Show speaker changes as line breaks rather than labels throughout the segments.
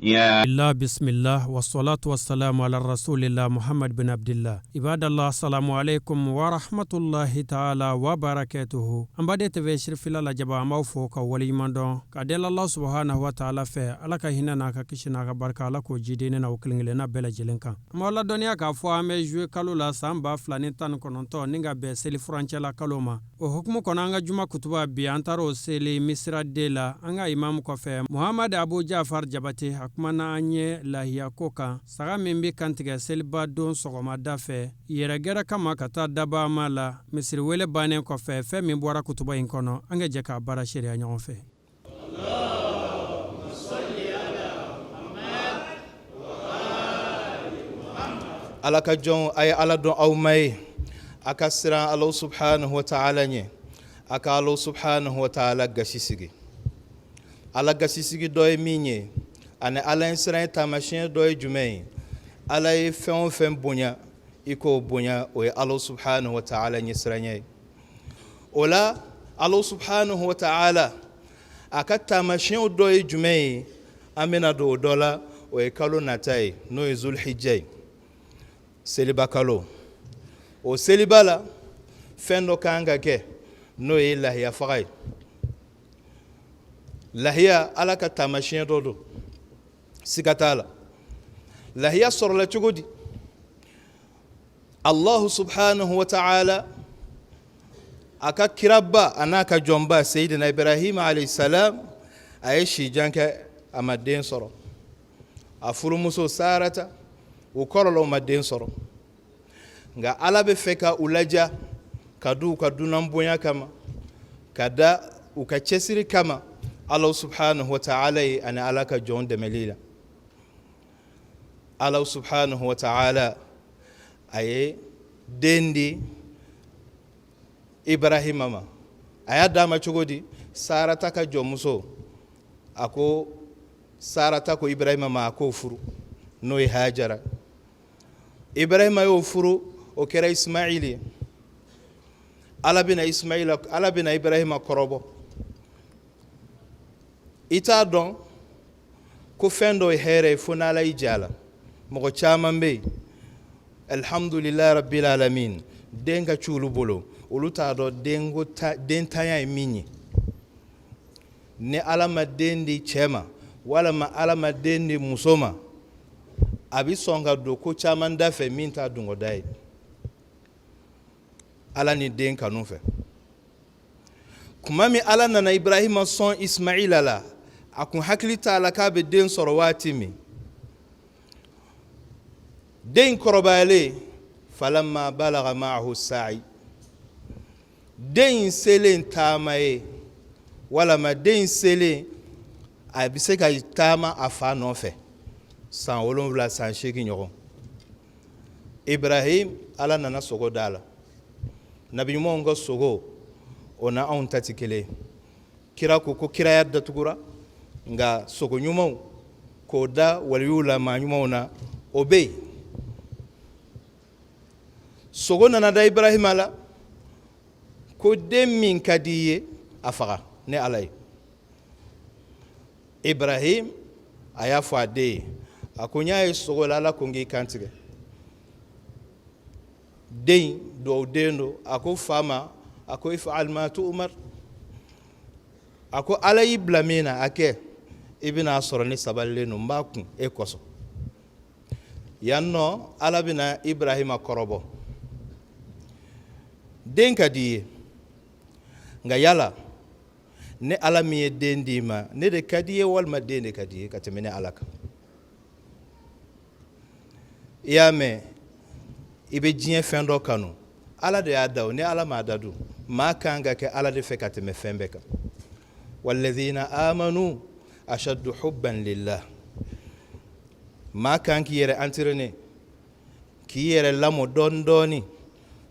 يا
الله بسم الله والصلاة والسلام على رسول الله محمد بن عبد الله عباد الله السلام عليكم ورحمة الله تعالى وبركاته an baden TV sirifila lajɛbaa an b'aw fo ka waleɲuman dɔn ka deli Allah subhanahu wa ta'ala fɛ ala ka hinɛ n'a ka kisi n'a ka barika ala k'o jidi ne n'aw kelen kelenna bɛɛ lajɛlen kan an b'aw ladɔnniya k'a fɔ an bɛ juillet kalo la san 2019 ni ka bɛn seli furancɛla kalo ma O hukumu kɔnɔ an ka juma kutuba bi an taara o seli misira de la an ka imamu kɔfɛ muhamad abu jafar jabate a kumana an ye lahiya ko kan saga min bɛ kantigɛ seliba don sɔgɔmada fɛ yɛrɛgɛrɛ kama ka taa dabama la misiri wele bannen kɔfɛ fɛn min bɔra kutuba in kɔnɔ an ka jɛ k'a baara seereya ɲɔgɔn fɛ.
Ala ka jɔnw a ye ala dɔn aw ma ye a ka siran ala subhanahu wa ta'ala ɲɛ a ka ala subhanahu wa ta'ala gasi sigi ala gasi sigi dɔ ye min ye ani ala ɲɛsiran taamasiyɛn dɔ ye jumɛn ye ala ye fɛn o fɛn bonya i k'o bonya o ye ala subhanahu wa ta'ala ɲɛsiranya ye o la ala subhanahu wa ta'ala a ka taamasiyɛnw dɔ ye jumɛn ye an bɛna don o dɔ la o ye kalo nata ye n'o ye zulhijja ye seliba kalo o seliba la fɛn dɔ kan ka kɛ n'o ye lahiya faga ye lahiya ala ka taamasiyɛn dɔ don siga t'a la lahiya sɔrɔla cogo di allahu subhanahu wa ta'ala a ka kiraba a n'a ka jɔnba seyidina ibrahim alayhi salam a ye sijan kɛ a ma den sɔrɔ a furumuso sarata u kɔrɔla u ma den sɔrɔ nka ala bɛ fɛ ka u ladiya ka da u ka dunan bonya kama ka da u ka cɛsiri kama ala subhanahu wa ta'ala ye ani ala ka jɔn dɛmɛli la ala subhanahu wa ta'ala a ye den di ibrahima ma a y'a d'a ma cogo di sarata ka jɔnmuso a ko sarata ko ibrahima ma a k'o furu n'o ye hajara ibrahima y'o furu o kɛra ismail ye ala bɛna ismaila ala bɛna ibrahima kɔrɔbɔ i t'a dɔn ko fɛn dɔ ye hɛrɛ ye fo n'ala y'i jɛ a la mɔgɔ caman bɛ yen alhamdulilayi rabbil alamin den ka ca olu bolo olu t'a dɔn denko dentanya ye min ye ni ala ma den di cɛ ma walima ala ma den di muso ma a bɛ sɔn ka don ko caman da fɛ min t'a dungɔda ye ala ni den kanu fɛ kuma min ala nana ibrahima sɔn ismaila la a kun hakili t'a la k'a bɛ den sɔrɔ waati min den kɔrɔbayalen falamma balaga ma'ahu sa'i den in selen taama ye walama den in selen a bɛ se ka taama a fa nɔfɛ san 7 san 8 ɲɔgɔn ibrahim ala nana sogo d'a la nabi ɲumanw ka sogo o na anw ta tɛ kelen kira ko ko kiraya datugura nka sogo ɲumanw k'o da waliyuw la maa ɲumanw na o bɛ yen sogo nana da ibrahima la ko den min ka di i ye a faga ne ala ye ibrahim a y'a fɔ a den ye a ko n y'a ye sogo la ala ko n k'i kantigɛ den duwawu den don a ko fa ma a ko if'al ma tu'mar a ko ala y'i bila min na a kɛ i bɛna a sɔrɔ ne sabalilen don n b'a kun e kosɔn yan nɔ ala bɛna ibrahima kɔrɔbɔ den ka di i ye nka yala ne ala min ye den d'i ma ne de ka di i ye walima den de ka di i ye ka tɛmɛ ne ala kan i y'a mɛn i bɛ diɲɛ fɛn dɔ kanu ala de y'a da o ni ala m'a da dun maa kan ka kɛ ala de fɛ ka tɛmɛ fɛn bɛɛ kan walladhina amanu ashaddu hubban lillah maa kan k'i yɛrɛ entraîner k'i yɛrɛ lamɔ dɔɔni dɔɔni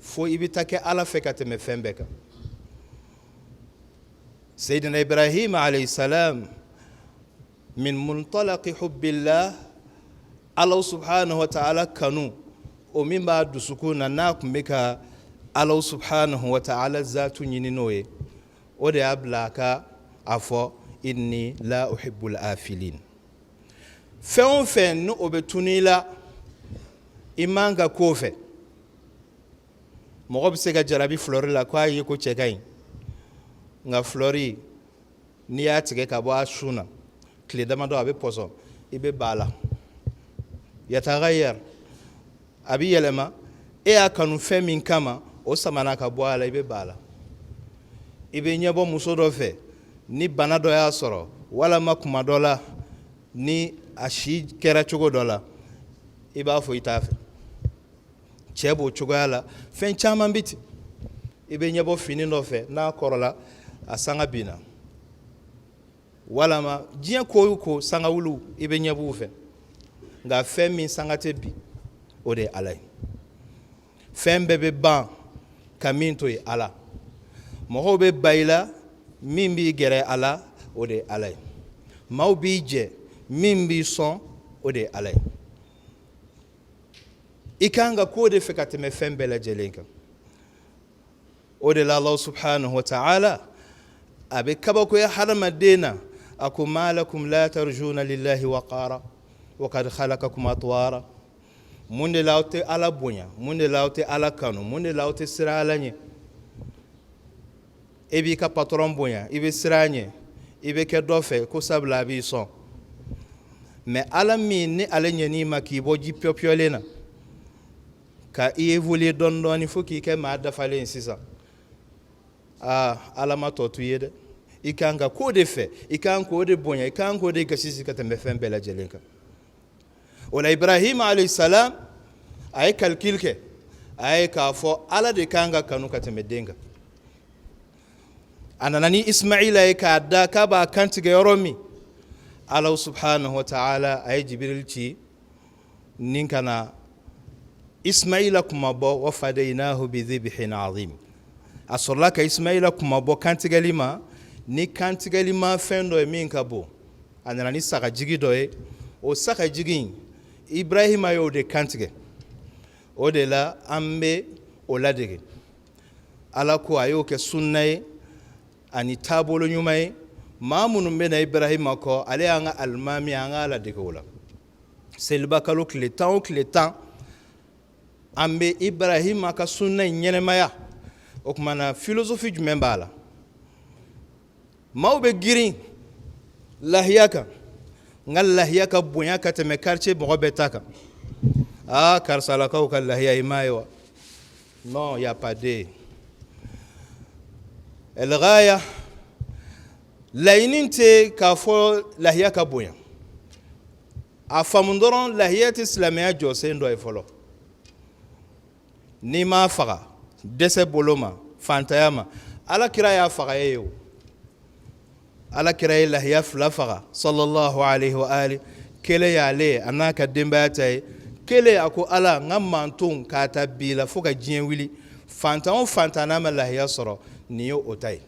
fo i bɛ taa kɛ ala fɛ ka tɛmɛ fɛn bɛɛ kan Seydina Ibrahim alayhi salam min muntalaqi hubbillah ala subhanahu wa ta'ala kanu o min b'a dusukun na n'a tun bɛ ka ala subhanahu wa ta'ala zatu ɲini n'o ye o de y'a bila a ka a fɔ inni la uhibbul afilin Fɛn o fɛn ni o bɛ tunu i la, i man ka k'o fɛ. Mɔgɔ bɛ se ka jarabi fleur la ko a ye ko cɛ ka ɲi, nka fleur, n'i y'a tigɛ ka bɔ a sun na, tile damadɔ a bɛ pɔsɔn, i bɛ ba la. Yatagayar, a bɛ yɛlɛma. E y'a kanu fɛn min kama, o samana ka bɔ a la, i bɛ ba la. I bɛ ɲɛbɔ muso dɔ fɛ, ni bana dɔ y'a sɔrɔ, walama kuma dɔ la ni a si kɛra cogo dɔ la, i b'a fɔ i t'a fɛ. Cɛ b'o cogoya la, fɛn caman bɛ ten. I bɛ ɲɛbɔ fini dɔ fɛ, n'a kɔrɔla, a sanga binna, walama diɲɛ ko o ko sangawulu, i bɛ ɲɛbɔ u fɛ. Nka fɛn min sanga tɛ bin, o de ye Ala ye. Fɛn bɛɛ bɛ ban ka min to ye Ala. Mɔgɔw bɛ ban i la, min b'i gɛrɛ a la, o de ye Ala ye. Maaw b'i jɛ, min b'i sɔn, o de ye Ala ye. I kan ka k'o de fɛ ka tɛmɛ fɛn bɛɛ lajɛlen kan. O de la, Allah subhanahu wa ta'ala a bɛ kabakoya hadamaden na. A ko: ma lakum la tarjuna lillahi waqara wa qad khalaqakum atwara. Mun de la aw tɛ Ala bonya? Mun de la aw tɛ Ala kanu? Mun de la aw tɛ siran Ala ɲɛ? E b'i ka patɔrɔn bonya, i bɛ siran a ɲɛ, i bɛ kɛ dɔ fɛ ko sabula a b'i sɔn. Mais Ala min ni ale ɲɛn'i ma k'i bɔ ji piyɔpiyɔlen na, ka i évoluer dɔɔni dɔɔni fo k'i kɛ maa dafalen sisan, aa, Ala ma tɔ to i ye dɛ. I kan ka k'o de fɛ, i kan k'o de bonya, i kan k'o de gasi sigi ka tɛmɛ fɛn bɛɛ lajɛlen kan. O la, Ibrahim alayhi salam, a ye calcul kɛ, a ye k'a fɔ Ala de kan ka kanu ka tɛmɛ den kan. A nana ni Ismaila ye k'a da k'a b'a kantigɛ yɔrɔ min, Ala subhanahu wa ta'ala a ye Jibiril ci ni ka na Ismaila kunmabɔ. Wa fadaynahu bi dhibhin azim. A sɔrɔla ka Ismaila kunmabɔ kantigɛli ma ni kantigɛli ma fɛn dɔ ye min ka bon. A nana ni sagajigi dɔ ye. O sagajigi in, Ibrahima y'o de kantigɛ. O de la an bɛ o ladege. Ala ko a y'o kɛ sunna ye ani taabolo ɲuman ye. Maa minnu bɛ na Ibrahima kɔ, ale y'an ka alimami, an k'a ladege o la. Seliba kalo tile 10 o tile 10, an bɛ Ibrahima ka sunna in ɲɛnɛmaya. O tuma na, philosophie jumɛn b'a la? Maaw bɛ girin lahiya kan. N ka lahiya ka bonya ka tɛmɛ quartier mɔgɔ bɛɛ ta kan. Aa, karisalakaw ka lahiya, i m'a ye wa? Non, y a pas de الغاية. Laɲini tɛ k'a fɔ lahiya ka bonya. A faamu dɔrɔn, lahiya tɛ silamɛya jɔsen dɔ ye fɔlɔ. N'i m'a faga dɛsɛ bolo ma, fantanya ma, Ala kira y'a faga e ye. O Ala kira ye lahiya fila faga, sallallahu alaihi wa ali. Kelen y'ale a n'a ka denbaya ta ye. Kelen, a ko: Ala, n ka mantonw, k'a ta bi la fo ka diɲɛ wuli, fantan o fantan n'a ma lahiya sɔrɔ, nin ye o ta ye.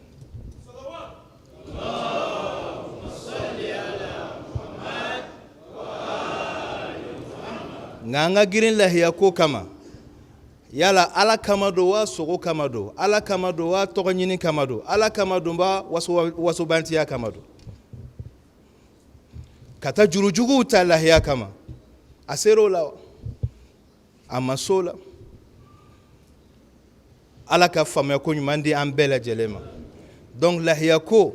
Nka an ka girin lahiya ko kama, yala Ala kama don wa, sogo kama don? Ala kama don wa, tɔgɔ ɲini kama don? Ala kama don wa, wasobantiya kama don? Ka taa jurujuguw ta lahiya kama, a ser'o la wa? A ma s'o la. Ala ka faamuya ko ɲuman di an bɛɛ lajɛlen ma. Donc lahiya ko,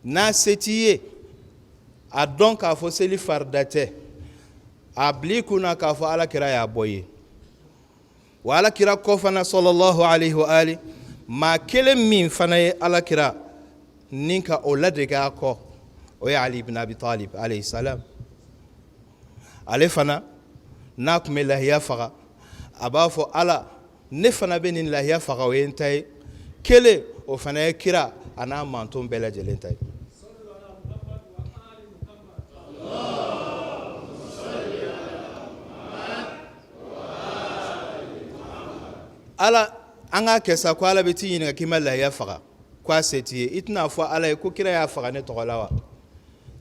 n'a se t'i ye, a dɔn k'a fɔ seli farida tɛ. A bila i kunna k'a fɔ Ala kira y'a bɔ i ye. Wa Ala kira kɔ fana, sallallahu alaihi wa ali, maa kelen min fana ye Ala kira ni ka o ladege a kɔ, o ye Ali ibn Abi Talib alayhi salam. Ale fana n'a tun bɛ lahiya faga, a b'a fɔ: Ala, ne fana bɛ nin lahiya faga, o ye n ta ye. Kelen, o fana ye kira a n'a manton bɛɛ lajɛlen ta ye. Ala, an k'a kɛ sa ko Ala bɛ t'i ɲininka k'i ma lahiya faga, ko a se t'i ye. I tɛna fɔ Ala ye ko kira y'a faga ne tɔgɔ la wa,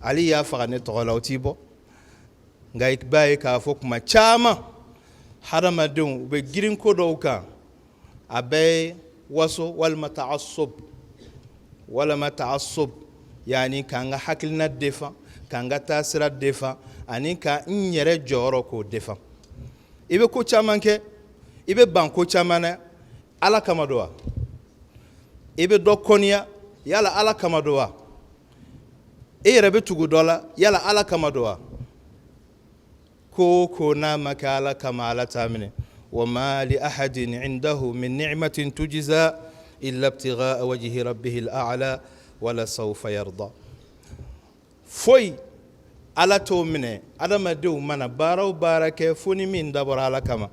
Ali y'a faga ne tɔgɔ la? O t'i bɔ. Nka i b'a ye k'a fɔ kuma caman, hadamadenw u bɛ girin ko dɔw kan. A bɛɛ ye waso walima ta'assub, walima ta'assub, yani k'an ka hakilina defan, k'an ka taasira defan. Ani ka n yɛrɛ jɔyɔrɔ k'o defan. I bɛ ko caman kɛ, i bɛ ban ko caman na, Ala kama don wa? I bɛ dɔ kɔniya, yala Ala kama don wa? E yɛrɛ bɛ tugu dɔ la, yala Ala kama don wa? Ko o ko n'a ma kɛ Ala kama, Ala t'a minɛ. Wa ma li ahadin indahu min ni'matin tujza illa ibtigha'a wajhi rabbihil a'la wala sawfa yarda. Foyi Ala t'o minɛ. Adamadenw mana baara o baara kɛ, fo ni min dabɔra Ala kama.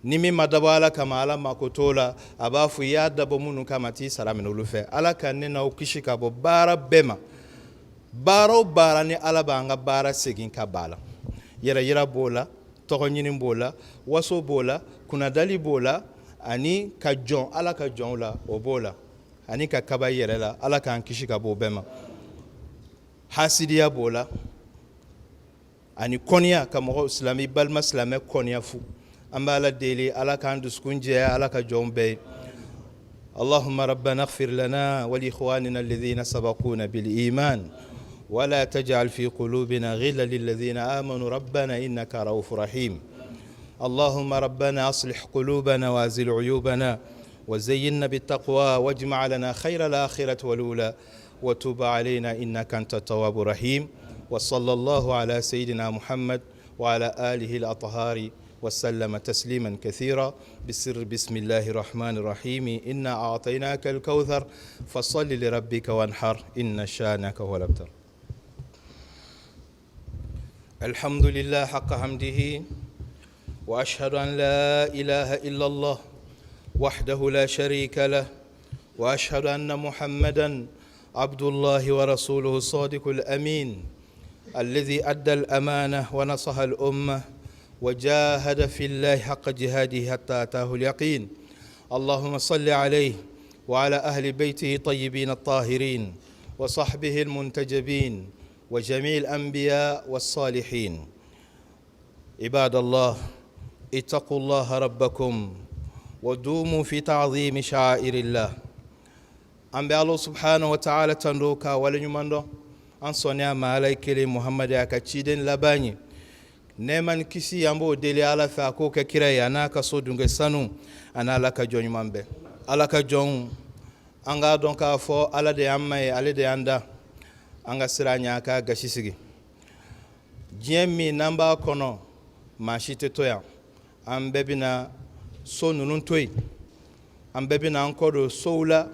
Ni min ma dabɔ Ala kama, Ala mako t'o la. A b'a fɔ i y'a dabɔ minnu kama, t'i sara minɛ olu fɛ. Ala ka ne n'aw kisi ka bɔ baara bɛɛ ma, baara o baara ni Ala b'an ka baara segin ka ba la. Yɛrɛyira b'o la, tɔgɔ ɲini b'o la, waso b'o la, kunnadali b'o la, ani ka jɔn Ala ka jɔnw la, o b'o la, ani ka kaba i yɛrɛ la. Ala k'an kisi ka bɔ o bɛɛ ma. Hasidiya b'o la, ani kɔniya ka mɔgɔ silamɛ, balima silamɛ kɔniya fu. An bɛ Ala deli, Ala k'an dusukun jɛya Ala ka jɔnw bɛɛ ye. اللهم ربنا اغفر لنا ولإخواننا الذين سبقونا بالإيمان ولا تجعل في قلوبنا غلا للذين آمنوا ربنا إنك رؤوف رحيم. اللهم ربنا أصلح قلوبنا وأزل عيوبنا وزينا بالتقوى واجمع لنا خير الآخرة والأولى وتب علينا إنك أنت التواب الرحيم. وصلى الله على سيدنا محمد وعلى آله الأطهار وسلم تسليما كثيرا. بسر بسم الله الرحمن الرحيم. إنا أعطيناك الكوثر فصل لربك وانحر إن شانك هو الأبتر. الحمد لله حق حمده، وأشهد أن لا إله إلا الله وحده لا شريك له، وأشهد أن محمدا عبد الله ورسوله الصادق الأمين الذي أدى الأمانة ونصح الأمة وجاهد في الله حق جهاده حتى أتاه اليقين. اللهم صل عليه وعلى أهل بيته الطيبين الطاهرين وصحبه المنتجبين وجميع الأنبياء والصالحين. عباد الله، اتقوا الله ربكم ودوموا في تعظيم شعائر الله. An bɛ Ala subhanahu wa ta'ala tando ka waleɲuman dɔn. An sɔnni ma Ala ye kelen, Muhamadu a ka ciden laban ye. Nɛɛma ni kisi, an b'o deli Ala fɛ, a k'o kɛ kira ye, a n'a ka so dunkɛ sanu, a n'a Ala ka jɔn ɲuman bɛɛ. Ala ka jɔnw, an k'a dɔn k'a fɔ Ala de y'an ma ye, ale de y'an da. An ka siran ɲɛ, a ka gasi sigi. Diɲɛ min n'an b'a kɔnɔ, maa si tɛ to yan. An bɛɛ bɛna so ninnu to yen, an bɛɛ bɛna an kɔ don sow la,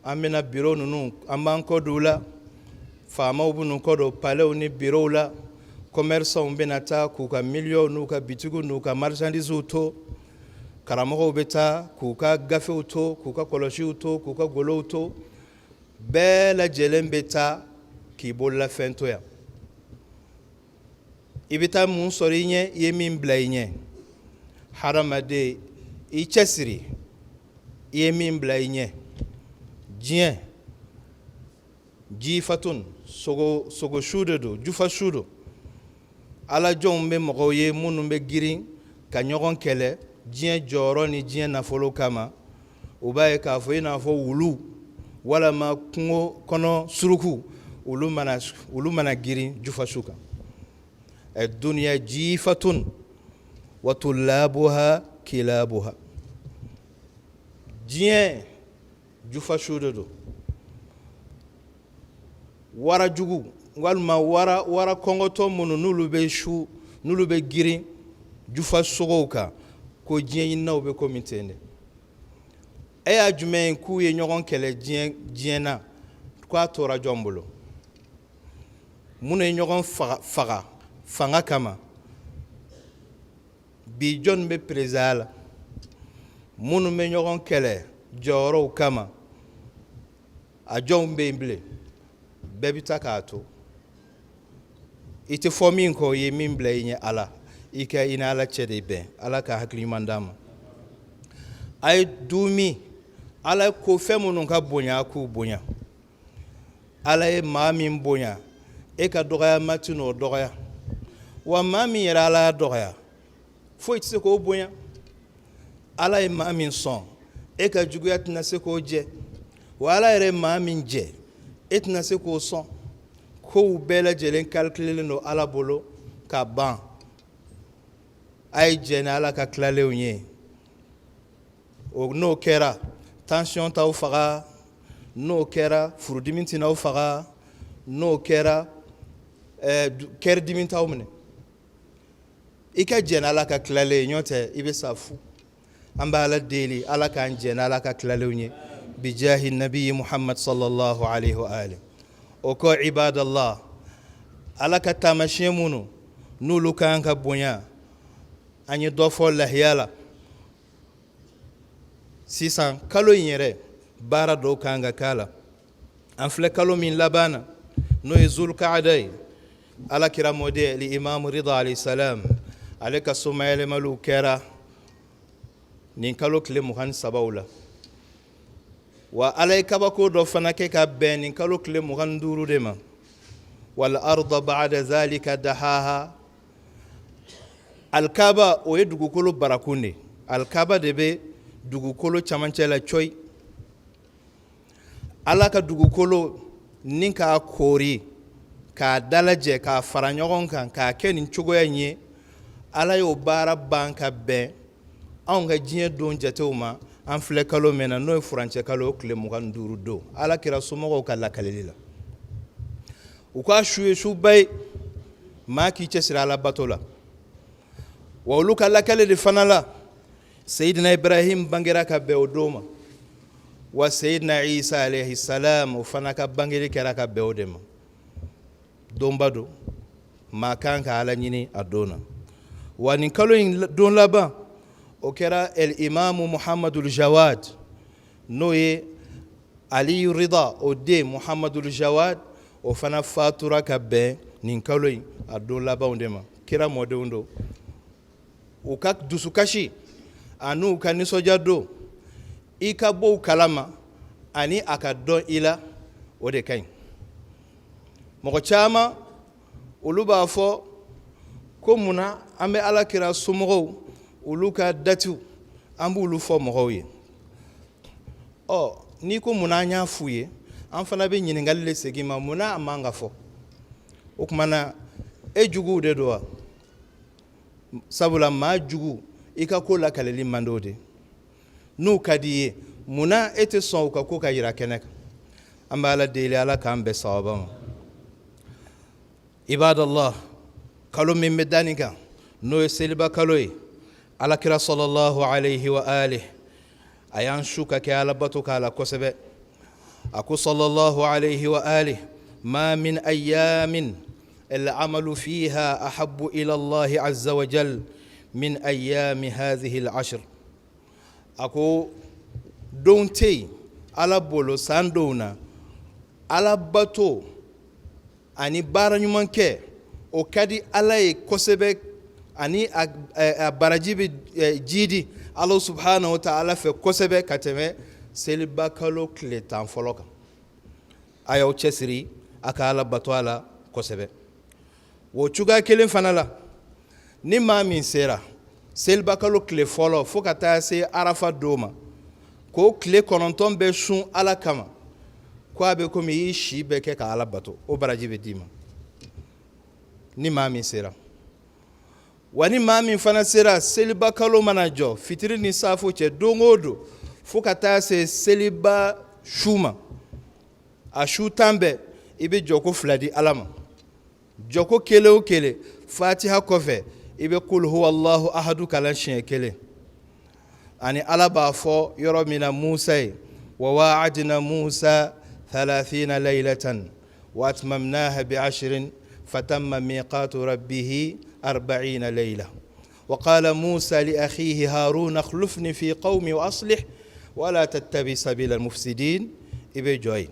an bɛna biro ninnu, an b'an kɔ don u la. Faamaw bɛn'u kɔ don palɛw ni birow la. Commerçants bɛna taa k'u ka miliyɔnw n'u ka bitigiw n'u ka marchandisw to. Karamɔgɔw bɛ taa k'u ka gafew to, k'u ka kɔlɔsiw to, k'u ka golow to. Bɛɛ lajɛlen bɛ taa k'i bololafɛn to yan. I bɛ taa mun sɔrɔ i ɲɛ? I ye min bila i ɲɛ. Hadamaden, i cɛsiri, i ye min bila i ɲɛ. Diɲɛ jifatun, sogo sogo su de don, jufa su don. Ala jɔnw bɛ mɔgɔw ye minnu bɛ girin ka ɲɔgɔn kɛlɛ diɲɛ jɔyɔrɔ ni diɲɛ nafolo kama. U b'a ye k'a fɔ i n'a fɔ wulu walama kungo kɔnɔ suruku, olu mana girin jufa su kan. Duniya jifatun wa tulabuha kilabuha. Diɲɛ jufa su de don. Wara jugu walima wara kɔngɔtɔ minnu n'olu bɛ su, n'olu bɛ girin jufa sogow kan, ko diɲɛ ɲininaw bɛ komi ten de. E y'a jumɛn ye k'u ye ɲɔgɔn kɛlɛ diɲɛ na, k'a tora jɔn bolo? Minnu ye ɲɔgɔn faga fanga kama, bi jɔn bɛ perezaya la? Minnu bɛ ɲɔgɔn kɛlɛ jɔyɔrɔw kama, a jɔnw bɛ yen bilen? Bɛɛ bɛ taa k'a to. I tɛ fɔ min kɔ, i ye min bila i ɲɛ Ala, i ka i ni Ala cɛ de bɛn. Ala ka hakili ɲuman d'an ma. A ye duumi Ala ko fɛn minnu ka bonya, k'u bonya. Ala ye maa min bonya, e ka dɔgɔyama tɛ n'o dɔgɔya. Wa maa min yɛrɛ Ala y'a dɔgɔya, foyi tɛ se k'o bonya. Ala ye maa min sɔn, e ka juguya tɛna se k'o jɛ. Wa Ala yɛrɛ ye maa min jɛ, e tɛna se k'o sɔn. Kow bɛɛ lajɛlen calculelen don Ala bolo ka ban. A ye jɛn ni Ala ka tilalenw ye. O n'o kɛra, tension t'aw faga. N'o kɛra, furudimi tɛna aw faga. N'o kɛra, kɛridimi t'aw minɛ. I ka jɛn Ala ka tilalen ye, n'o tɛ i bɛ sa fu. An bɛ Ala deli, Ala k'an jɛn Ala ka tilalenw ye, bijahi nabi Muhammad sallallahu alaihi wa ali. O kɔ, ibadallah, Ala ka taamasiyɛn minnu n'olu ka kan ka bonya, an ye dɔ fɔ lahiya la. Sisan kalo in yɛrɛ, baara dɔw kan ka k'a la. An filɛ kalo min laban na, n'o ye Zulkaada ye, Ala kira mɔden Imam Rida alayhi salam, ale ka somayɛlɛmaliw kɛra nin kalo tile 23w la. Wa Ala ye kabako dɔ fana kɛ ka bɛn nin kalo tile 25 de ma. Wal arda ba'da zalika dahaha. Alikaba, o ye dugukolo barakun de. Alikaba de bɛ dugukolo camancɛ la cɔyi. Ala ka dugukolo ni k'a koori, k'a dalajɛ, k'a fara ɲɔgɔn kan, k'a kɛ nin cogoya in ye, Ala y'o baara ban ka bɛn anw ka diɲɛ don jatew ma. An filɛ kalo min na, n'o ye furancɛ kalo tile 25 don, Ala kira somɔgɔw ka lakalili la, u k'a su ye suba ye, maa k'i cɛsiri Ala bato la. Wa olu ka lakali de fana la, Seyidina Ibrahim bangera ka bɛn o don ma. Wa Seyidina Isa alayhi salam, o fana ka bangeli kɛra ka bɛn o de ma. Donba don, maa kan ka Ala ɲini a don na. Wa nin kalo in don laban, o kɛra el imamu Muhammadul Jawad, n'o ye Ali Rida o den Muhammadul Jawad, o fana fatura ka bɛn nin kalo in a don labanw de ma. Kira mɔdenw don. U ka dusukasi an'u ka nisɔndiya don, i ka bɔ u kalama ani a ka dɔn i la, o de ka ɲi. Mɔgɔ caman, olu b'a fɔ ko munna an bɛ Ala kira somɔgɔw, olu ka datiw, an b'olu fɔ mɔgɔw ye? Ɔ, n'i ko munna an y'a f'u ye, an fana bɛ ɲininkali de segin ma: munna a man ka fɔ? O tuma na, e juguw de don wa? Sabula maa jugu, i ka ko lakaleli man d'o de. N'u ka di i ye, munna e tɛ sɔn u ka ko ka yira kɛnɛ kan? An bɛ Ala deli, Ala k'an bɛn sawaba ma. Ibadallah, kalo min bɛ da nin kan, n'o ye seliba kalo ye, Ala kira sallallahu alayhi wa alihi, a y'an su ka kɛ Ala bato k'a la kosɛbɛ. A ko sallallahu alayhi wa alihi: ma min ayamin العمل فيها أحب إلى الله عز وجل من أيام هذه العشر. A ko don tɛ yen Ala bolo san dɔw na, Ala bato ani baara ɲuman kɛ, o ka di Ala ye kosɛbɛ, ani a baraji bɛ jidi Ala subhanahu wa ta'ala fɛ kosɛbɛ ka tɛmɛ seliba kalo tile 10 fɔlɔ kan. A y'aw cɛsiri a ka Ala bato a la kosɛbɛ. O cogoya kelen fana la, ni maa min sera seliba kalo tile fɔlɔ fo ka taa se arafa don ma, k'o tile 9 bɛ sun Ala kama, ko a bɛ komi i y'i si bɛɛ kɛ ka Ala bato, o baraji bɛ d'i ma ni maa min sera. Wa ni maa min fana sera seliba kalo mana jɔ fitiri ni safo cɛ don o don fo ka taa se seliba su ma, a su 10 bɛɛ, i bɛ jɔko fila di Ala ma. Jɔko kelen o kelen, fatiha kɔfɛ, i bɛ kul huwa allahu ahadu kalan siɲɛ kelen. Ani Ala b'a fɔ yɔrɔ min na Musa ye: wa wa'adna Musa thalathina laylatan wa atmamnaha bi ashrin fatamma miqatu rabbihi arba'ina layla wa qala Musa li akhihi Haruna akhlifni fi qawmi wa aslih wala tattabi sabila al-mufsidin. I bɛ jɔ yen.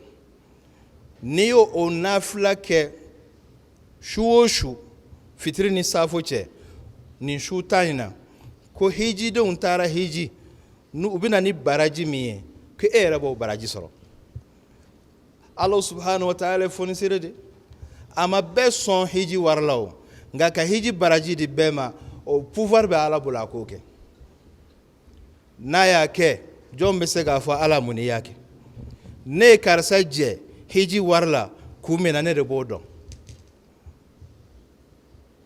N'i y'o o nafila kɛ su o su fitiri ni safo cɛ nin su 10 in na, ko hijidenw taara hiji, u bɛ na ni baraji min ye, ko e yɛrɛ b'o baraji sɔrɔ. Ala subhanahu wa ta'ala ye fonisere de. A ma bɛɛ sɔn hiji wari la o, nka ka hiji baraji di bɛɛ ma, o pouvoir bɛ Ala bolo, a k'o kɛ. N'a y'a kɛ, jɔn bɛ se k'a fɔ Ala mun y'a kɛ? Ne ye karisa jɛ hiji wari la kun min na, ne de b'o dɔn.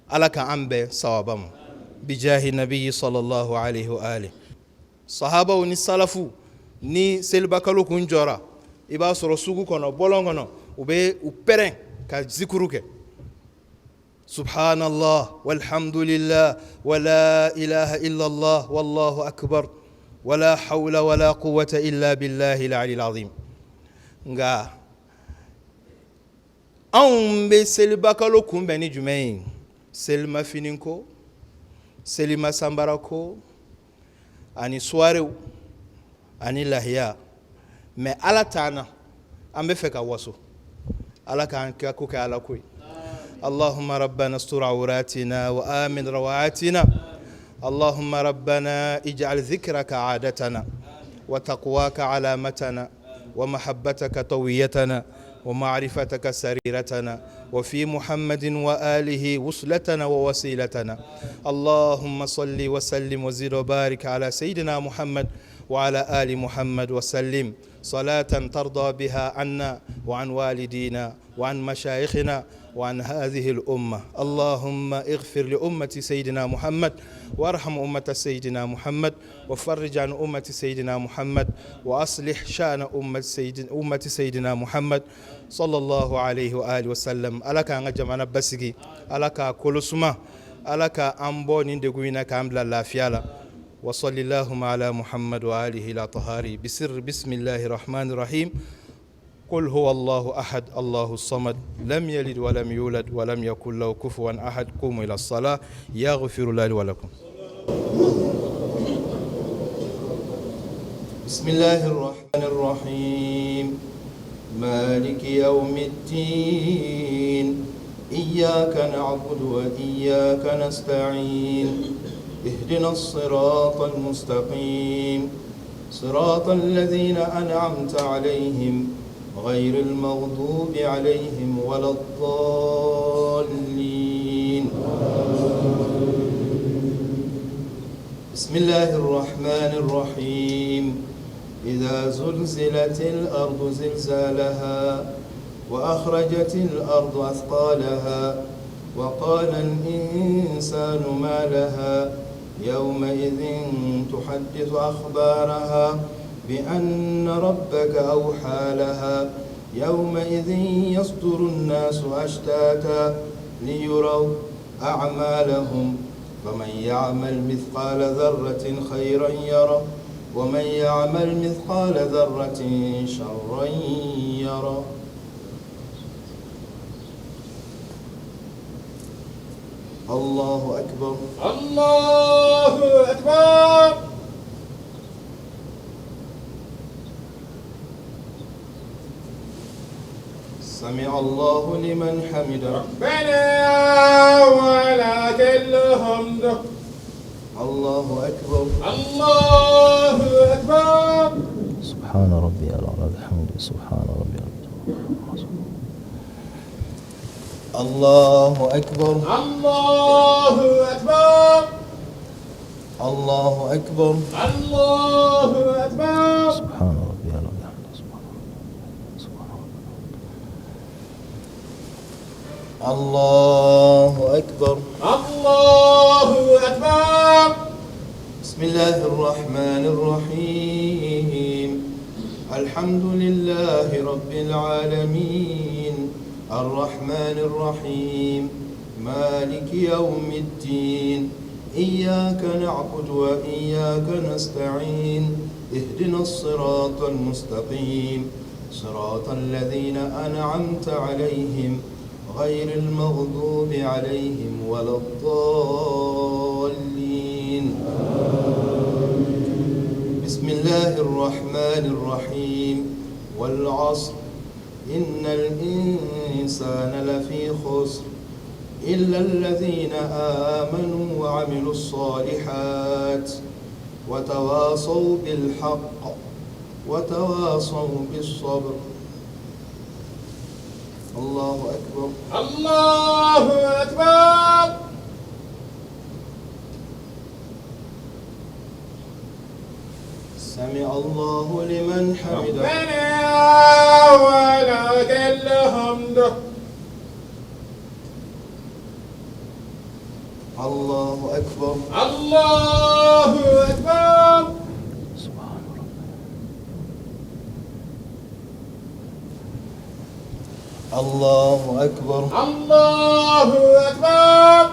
Ala ka an bɛn sawaba ma bijahi nabiyi sallallahu alaihi wa alihi. Sahabaw ni salafu, ni selibakalo kun jɔra, i b'a sɔrɔ sugu kɔnɔ, bɔlɔn kɔnɔ, u bɛ u pɛrɛn ka zikuru kɛ: subhanallah walhamdulillah wala ilaha illallah wallahu akbar wala hawla wala quwwata illa billahi al-ali al-azim. Nka anw bɛ selibakalo kunbɛn ni jumɛn ye? Selimafini ko, selima sanbara ko, ani soiréew ani lahiya. Mais Ala t'an na, an bɛ fɛ ka waso. Ala k'an ka ko kɛ Ala ko ye. اللهم ربنا استر عوراتنا وآمن روعاتنا. اللهم ربنا اجعل ذكرك عادتنا وتقواك علامتنا ومحبتك طويتنا ومعرفتك سريرتنا وفي محمد وآله وصلتنا ووسيلتنا. اللهم صل وسلم وزد وبارك على سيدنا محمد وعلى آل محمد وسلم صلاة ترضى بها عنا وعن والدينا وعن مشايخنا وعن هذه الأمة. اللهم اغفر لأمة سيدنا محمد، وارحم أمة سيدنا محمد، وفرج عن أمة سيدنا محمد، وأصلح شأن أمة سيدنا محمد صلى الله عليه وآله وسلم. Ala k'an ka jamana basigi, Ala k'a kolosuma, Ala ka an bɔ nin degun in na k'an bila lafiya la. وصل اللهم على محمد وآله الأطهار بسر بسم الله الرحمن الرحيم. قل هو الله أحد، الله الصمد، لم يلد ولم يولد ولم يكن له كفوا أحد. قوموا إلى الصلاة يغفر الله لي ولكم. بسم الله الرحمن الرحيم. مالك يوم الدين. إياك نعبد وإياك نستعين. اهدنا الصراط المستقيم، صراط الذين أنعمت عليهم، غير المغضوب عليهم ولا الضالين. بسم الله الرحمن الرحيم. إذا زلزلت الأرض زلزالها وأخرجت الأرض أثقالها وقال الإنسان ما لها، يومئذ تحدث أخبارها بأن ربك أوحى لها. يومئذ يصدر الناس أشتاتا ليروا أعمالهم، فمن يعمل مثقال ذرة خيرا يره، ومن يعمل مثقال ذرة شرا يره. الله أكبر.
الله أكبر.
سمع الله لمن حمده.
ربنا ولك الحمد.
الله أكبر.
الله أكبر.
سبحان ربي الأعلى بحمده، سبحان ربي الأعلى. الله أكبر.
الله أكبر.
الله أكبر.
الله أكبر.
سبحان ربي الأعلى بحمده، سبحان سبحان الله أكبر.
الله أكبر.
بسم الله الرحمن الرحيم. الحمد لله رب العالمين، الرحمن الرحيم، مالك يوم الدين. إياك نعبد وإياك نستعين. اهدنا الصراط المستقيم، صراط الذين أنعمت عليهم، غير المغضوب عليهم ولا الضالين. بسم الله الرحمن الرحيم. والعصر، إن الإنسان لفي خسر، إلا الذين آمنوا وعملوا الصالحات وتواصوا بالحق وتواصوا بالصبر. الله أكبر.
الله أكبر.
سمع الله لمن حمده.
ربنا ولك الحمد.
الله أكبر
الله أكبر
الله أكبر
الله أكبر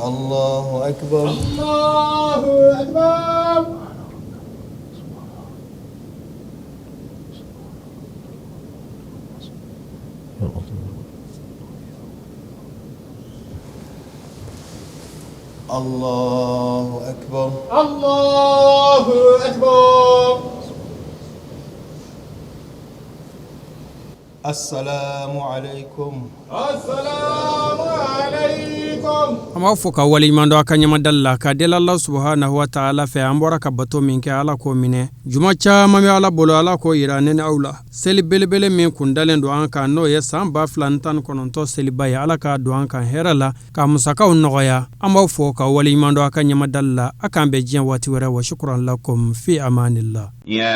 الله أكبر
الله أكبر
الله أكبر
الله أكبر
السلام عليكم
السلام عليكم
An b'aw fo ka waleɲuman dɔn a ka ɲɛmadali la ka deli Ala subahanahu wa taala fɛ an bɔra ka bato min kɛ Ala k'o minɛ juma caman bɛ Ala bolo Ala k'o yira ne ni aw la seli belebele min kun dalen don an kan n'o ye san 2019 seliba ye Ala k'a don an kan hɛrɛ la ka musakaw nɔgɔya an b'aw fo ka waleɲuman dɔn a ka ɲɛmadali la a k'an bɛn diɲɛ waati wɛrɛ wa shukran lakum fi amanillah
يا